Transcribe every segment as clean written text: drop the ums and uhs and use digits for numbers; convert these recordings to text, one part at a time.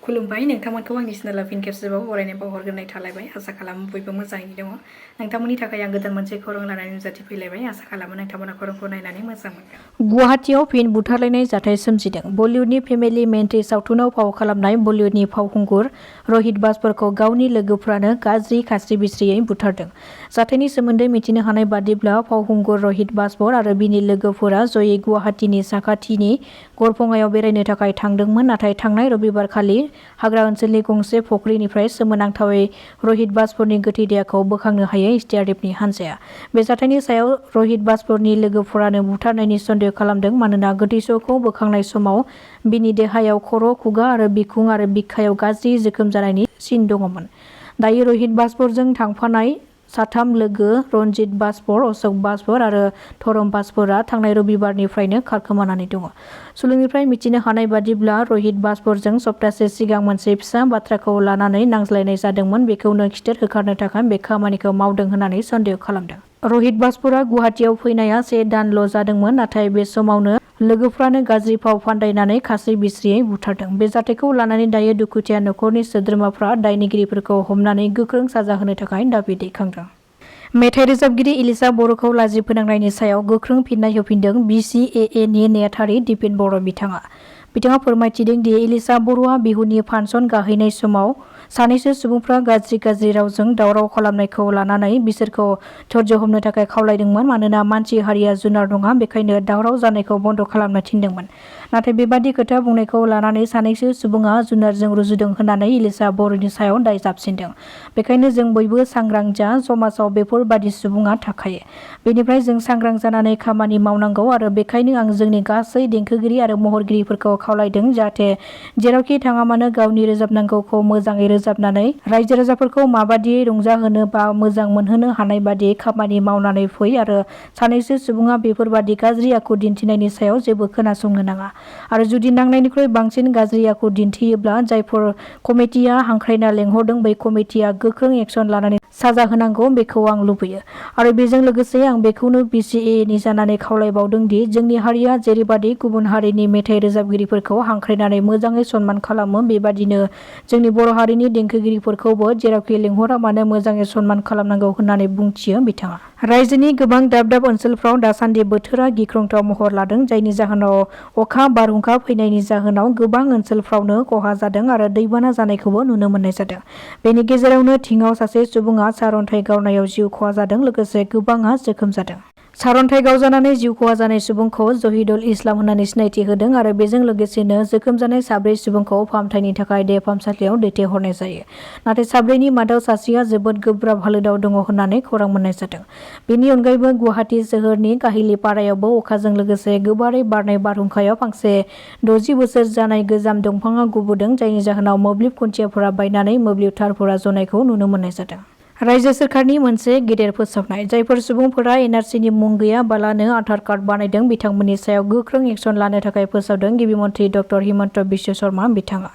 खुलुमबाय नोंथांमोनखौ आंनि चेनेलाव फिन खेबसेबाव बरायनाय बावहरग्रोनाय थालायबाय आसा खालामो बयबो मोजाङैनो दङ नोंथांमोननि थाखाय आं गोदान मोनसे खौरां लानानै नुजाथिफैलायबाय आसा खालामो नोंथांमोना खौरांखौ नायनानै मोजां मोनगोन। गुवाहाटीआव फिन बुथारलायनाय जाथाय सोमजिदों। बलिउडनि फेमिलि मेन थ्रि सावथुनाव फाव खालामनाय बलिउडनि फावखुंगुर रहित बासफोरखौ गावनि लोगोफ्रानो गाज्रि खास्रि बिस्रियै बुथारदों। जाथायनि सोमोन्दै मिथिनो हानाय बादिब्ला फावखुंगुर रहित बासफोर आरो बिनि लोगोफोरा जयै गुवाहाटीनि साखाथिनि कवर्angआव बेरायनो थाखाय थांदोंमोन, नाथाय थांनाय रबिबारखालि हाग्रा ओनसोलनि गंसे फुख्रिनिफ्राय सोमोनांथावै रहित बासफोरनि गोथै देहाखौ बोखांनो हायै एसडीआरएफनि हानजाया बे जाथायनि सायाव रहित बासफोरनि लोगोफोरानो बुथारनायनि सन्देह खालामदों मानोना गोथै सहखौ बोखांनाय समाव बिनि देहायाव खर', खुगा आरो बिखुं आरो बिखायाव गाज्रि जोखोम जानायनि सिन दङमोन। दायो रहित बासफोरजों थांफानाय साथाम लोगो रनजित बासफोर, अशोक बासफोर आरो धरम बासफोरा थांनाय रबिबारनिफ्रायनो खारखोमानानै दङ। सुलुंनिफ्राय मिथिनो हानाय बादिब्ला रहित बासफोरजों सप्तासे सिगां मोनसे फिसा बाथ्राखौ लानानै नांज्लायनाय जादोंमोन। बेखौनो खिथेर होखारनो थाखाय बे खामानिखौ मावदों होननानै सन्देह खालामदों। रहित बासफोरा गुवाहाटीआव फैनाया 1 दानल' जादोंमोन, नाथाय बे समावनो लोगोफ्रानो गाज्रि फाव फान्दायनानै खास्रि बिस्रियै बुथारदों। बे जाथायखौ लानानै दायो दुखुथिया नखरनि सोद्रोमाफ्रा दायनिगिरिफोरखौ हमनानै गोख्रों साजा होनो थाखाय दाबि दैखांदों। मेथाइ रोजाबगिरि इलिसा बर'खौ लाजि फोनांनायनि सायाव गोख्रों फिननाय होफिनदों बिसिएएनि नेहाथारि दिपेन बर' बिथाङा फोरमायथिदों दि इलिसा बर'आ बिहुनि फांसन गाहैनाय समाव सानैसो सुबुंफ्रा गाज्रि रावजों दावराव खालामनायखौ लानानै बिसोरखौ धैर्य हमनो थाखाय खावलायदोंमोन। मानोना मानसि हारिया जुनार नङा, बेखायनो दावराव जानायखौ बन्द खालामनो थिनदोंमोन। नाथाय बेबादि खोथा बुंनायखौ लानानै सानैसो सुबुङा जुनारजों रुजुदों होननानै इलिसा बर'नि सायाव दाय जाबसिनदों। बेखायनो जों बयबो सांग्रां जा, समाजाव बेफोरबादि सुबुङा थाखायो। बेनिफ्राय जों सांग्रां जानानै खामानि मावनांगौ आरो बेखायनो आं जोंनि गासै देंखोगिरि आरो महरगिरिफोरखौ खावलायदों जाहाथे जेरावखि थाङा मानो गावनि रोजाबनांगौखौ मोजाङै रोजाबनानै रायजो राजाफोरखौ माबादियै रंजाहोनो बा मोजां मोनहोनो हानाय बादि खामानि मावनानै फै आरो सानैसो सुबुङा बेफोरबादि गाज्रि आखु दिन्थिनायनि सायाव जेबो खोनासंनो नाङा आरो जुदि नांनायनिख्रुइ बांसिन गाज्रि आखु दिन्थियोब्ला जायफोर कमिटिया हांख्रायना लेंहरदों बै कमिटिया गोख्रों एक्सन लानानै साजा होनांगौ, बेखौ आं लुबैयो। आरो बेजों लोगोसे आं बेखौनो बिसिएनि जानानै खावलायबावदों दि जोंनि हारिया जेरैबादि गुबुन हारिनि मेथाइ रोजाबगिरिफोरखौ हांख्रायनानै मोजाङै सनमान खालामो, बेबादिनो जोंनि बर' हारिनि देंखोगिरिफोरखौबो जेरावखि लेंहरा मानो मोजाङै सनमान खालामनांगौ होननानै बुंथियो बिथाङा। रायजोनि गोबां दाब ओनसोलफ्राव दासान्दि बोथोरा गिख्रंथाव महर लादों, जायनि जाहोनाव अखा बारहुंखा फैनायनि जाहोनाव गोबां ओनसोलफ्रावनो खहा जादों आरो दैबाना जानायखौबो नुनो मोननाय जादों। बेनि गेजेरावनो थिङाव सासे सुबुङा सारअन्थाइ गावनायाव जिउ खहा जादों, लोगोसे गोबाङा जोखोम जादों। सारअन्थाइ गावजानानै जिउ खहा जानाय सुबुंखौ जहिदुल इस्लाम होननानै सिनायथि होदों आरो बेजों लोगोसेनो जोखोम जानाय 4 सुबुंखौ फाहामथायनि थाखाय देहा फाहामसालियाव दैथायहरनाय जायो। नाथाय 4नि मादाव सासेया जोबोद गोब्राब हालोदाव दङ होननानै खौरां मोननाय जादों। बेनि अनगायैबो गुवाहाटी सोहोरनि काहिलिपारायावबो अखाजों लोगोसे गोबारै बारनाय बारहुंखायाव फांसे 60 बोसोर जानाय गोजाम दंफाङा गुबुदों, जायनि जाहोनाव मोब्लिब खुन्थियाफोरा बायनानै मोब्लिब तारफोरा जनायखौ नुनो मोननाय जादों। रायजो सोरखारनि मोनसे गेदेर फोसावनाय। जायफोर सुबुंफोरा एनआरसिनि मुं गैयाबालानो आधार कार्ड बानायदों बिथांमोननि सायाव गोख्रों एक्सन लानो थाखाय फोसावदों गिबि मन्थ्रि डक्टर हिमन्त बिश्व शर्मा बिथाङा।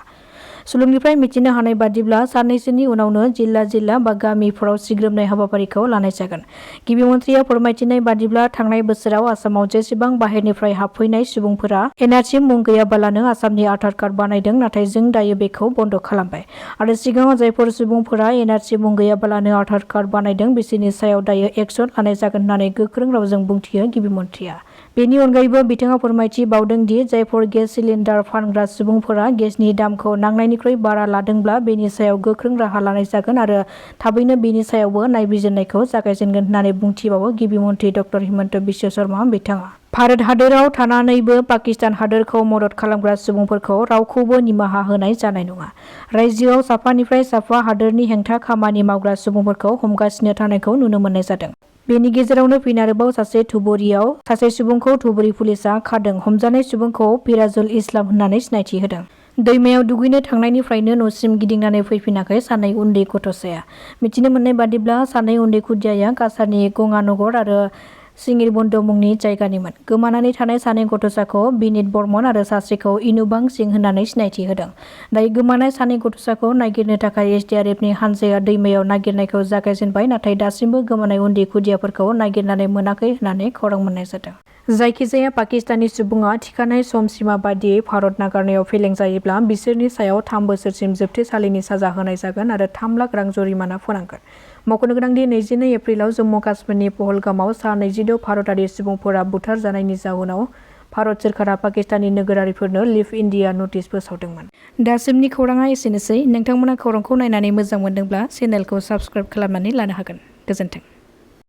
सुलुंनिफ्राय मिथिनो हानाय बादिब्ला साननैसोनि उनावनो जिल्ला बा गामिफोराव सिग्रोमनाय हाबाफारिखौ लानाय जागोन। गिबि मन्थ्रिया फोरमायथिनाय बादिब्ला थांनाय बोसोराव आसामाव जेसेबां बाहेरनिफ्राय हाबफैनाय सुबुंफोरा एनआरसि मुं गैयाबालानो आसामनि आधार कार्ड बानायदों, नाथाय जों दायो बेखौ बन्द खालामबाय आरो सिगाङाव जायफोर सुबुंफोरा एनआरसि मुं गैयाबालानो आधार कार्ड बानायदों बिसोरनि सायाव दायो एक्सन लानाय जागोन होननानै गोख्रों रावजों बुंथियो गिबि मन्थ्रिया। बेनि अनगायैबो बिथाङा फोरमायथि बावदों दि जायफोर गेस सिलिन्डार फानग्रा सुबुंफोरा गेसनि दामखौ नांनायनिख्रुइ बारा लादोंब्ला बेनि सायाव गोख्रों राहा लानाय जागोन आरो थाबैनो बेनि सायावबो नायबिजिरनायखौ जागायजेनगोन होननानै बुंथिबावो गिबि मन्थ्रि डक्टर हिमन्त बिश्व शर्मा बिथाङा। भारत हादोराव थानानैबो पाकिस्तान हादोरखौ मदद खालामग्रा सुबुंफोरखौ रावखौबो निमाहा होनाय जानाय नङा। रायजोआव साफानिफ्राय साफा हादोरनि हेंथा खामानि मावग्रा सुबुंफोरखौ हमगासिनो थानायखौ नुनो मोननाय जादों। बेनि गेजेरावनो फिन आरोबाव सासे धुबुरियाव सासे सुबुंखौ धुबुरि पुलिसा खादों। हमजानाय सुबुंखौ फिराजुल इस्लाम होननानै सिनायथि होदों। दैमायाव दुगैनो थांनायनिफ्रायनो न'सिम गिदिंनानै फैफिनाखै सानै उन्दै गथ'साया। मिथिनो मोननाय बादिब्ला सानै उन्दै खुदियाया काछारनि गंगानगर आरो सिंगिरबन्द मुंनि जायगानिमोन। गोमानानै थानाय सानै गथ'साखौ बिनित बर्मन आरो सासेखौ इनुबां सिं होननानै सिनायथि होदों। दायो गोमानाय सानै गथ'साखौ नागिरनो थाखाय एसडीआरएफनि हानजाया दैमायाव नागिरनायखौ जागायजेनबाय, नाथाय दासिमबो गोमानाय उन्दै खुदियाफोरखौ नागिरनानै मोनाखै होननानै खौरां मोननाय जादों। जायखिजाया पाकिस्तानी सुबुङा थिखानाय सम सिमा बादियै भारत नागारनायाव फेलें जायोब्ला बिसोरनि सायाव 3 बोसोरसिम जोबथेसालिनि साजा होनाय जागोन आरो 3 लाख रां जरिमाना फोनांगोन। मख'नो गोनांदि 22 एप्रिलाव जम्मु काश्मीरनि पहलगामाव सा 26 भारतारि सुबुंफोरा बुथार जानायनि जाहोनाव भारत सोरखारा पाकिस्तानी नोगोरारिफोरनो लिभ इन्डिया नटिस फोसावदोंमोन। दासिमनि खौराङा एसेनोसै। नोंथांमोना खौरांखौ नायनानै मोजां मोनदोंब्ला चेनेलखौ साबस्क्राइब खालामनानै लानो हागोन। गोजोन्थों।